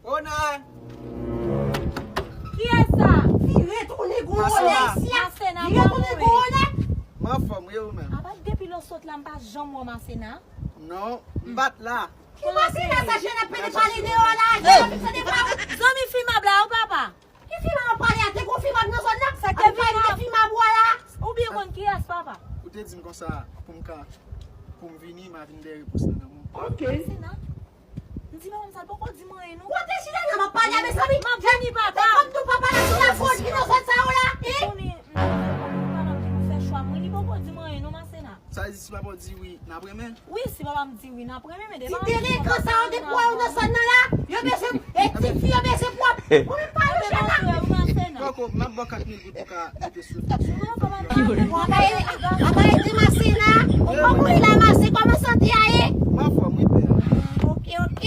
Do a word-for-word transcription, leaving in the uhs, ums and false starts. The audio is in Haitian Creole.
Ona! Kiyès sa? Vire tounen gwo Masena. Vire tounen gwo Masena. Mwen anfòm, wi, ou menm? Apa depi lè w sot la, m pa janm wè Masena. Non, m pa t la. Ki Masena sa, jèn ap pede pale deyò la, jèn ap pede pale. Zanmi Fimab la, ou papa? Ki Fimab ap pale a? Te gon Fimab nan zòn nan? Sa ke Fimab? Fimab wè la. Ou byen konn kiyès, papa? Ou te di m konsa pou m ka, pou m vini, m a vin dèyè repons nan men w. Ok. Masena? M di papa m sa, l poko di m anyen, non. Kote chita nan m ap pale a, mezanmi? M ap vini, papa. Te konn tou papa la sou la fòt ki nan zòn sa yo la, hein? Konnen, m, m, m, papa m di m fè chwa mwen, li poko di m anyen, non, Masena. Sa di si papa w di wi, n ap renmen? Wi, si papa m di wi, n ap renmen, men ti delenkan sa yo te pran yo nan zòn nan la, yo bezwen, e ti fi yo bezwen pran. Ou menm pa yo chita. Poko, m ap ba w kat mil goud pou ka mete sou. Papa ede Masena. Ou pa kouri la, Masena, kòman sante a ye? M anfòm, wi, pè. Ok, ok.